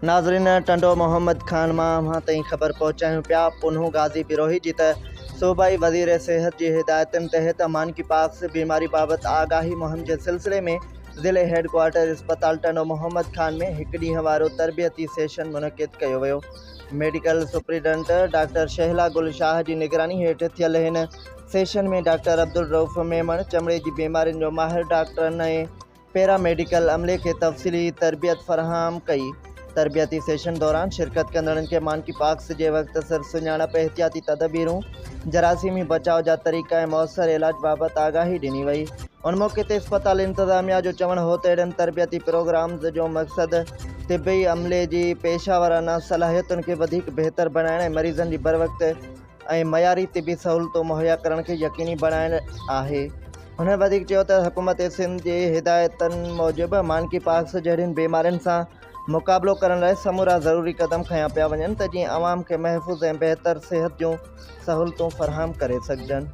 ناظرين ٽنڊو محمد خان مان اوهان تائين خبر پهچايون پيا پنهون غازي بروهي جي ته صوبائي وزير صحت جي هدايتن تحت مانڪي پاڪس بيماري بابت آگاهي مهم جي سلسلي ۾ ضلعي هيڊ ڪوارٽر اسپتال ٽنڊو محمد خان ۾ هڪ ڏينهن وارو تربيتي سيشن منعقد ڪيو ويو. Medical superintendent doctor Shahla Gul Shah جي نگراني هيٺ ٿيل هن سيشن ۾ ڊاڪٽر عبدالرئوف ميمڻ، چمڙي جي بيمارين جو ماهر ڊاڪٽرن ۽ پيرا ميڊيڪل عملي کي تفصيلي تربيت فراهم ڪئي. تربيتي سيشن دوران شرڪت ڪندڙن کي مانڪي پاڪس جي وقت سر سڃاڻپ، احتياطي تدبيرون، جراثيمي بچاء جا طريقا ۽ موثر علاج بابت آگاهي ڏني وئي. ان موقعي تي اسپتال انتظاميا جو چوڻ هو ته اهڙن تربيتي پروگرامز جو مقصد طبي عملي جي پيشاورانه صلاحيتن کي وڌيڪ بهتر بڻائڻ ۽ مريضن جي بروقت ۽ معياري طبي سهولتون مهيا ڪرڻ کي يقيني بڻائڻ آهي. هن وڌيڪ چيو ته حڪومت سنڌ جي هدايتن موجب مانڪي پاڪس جهڙين بيمارين سان مقابلو ڪرڻ لاء سمورا ضروري قدم کنيا پيا وڃن ته جيئن عوام کي محفوظ ۽ بهتر صحت جون سهولتون فراهم ڪري سگهجن.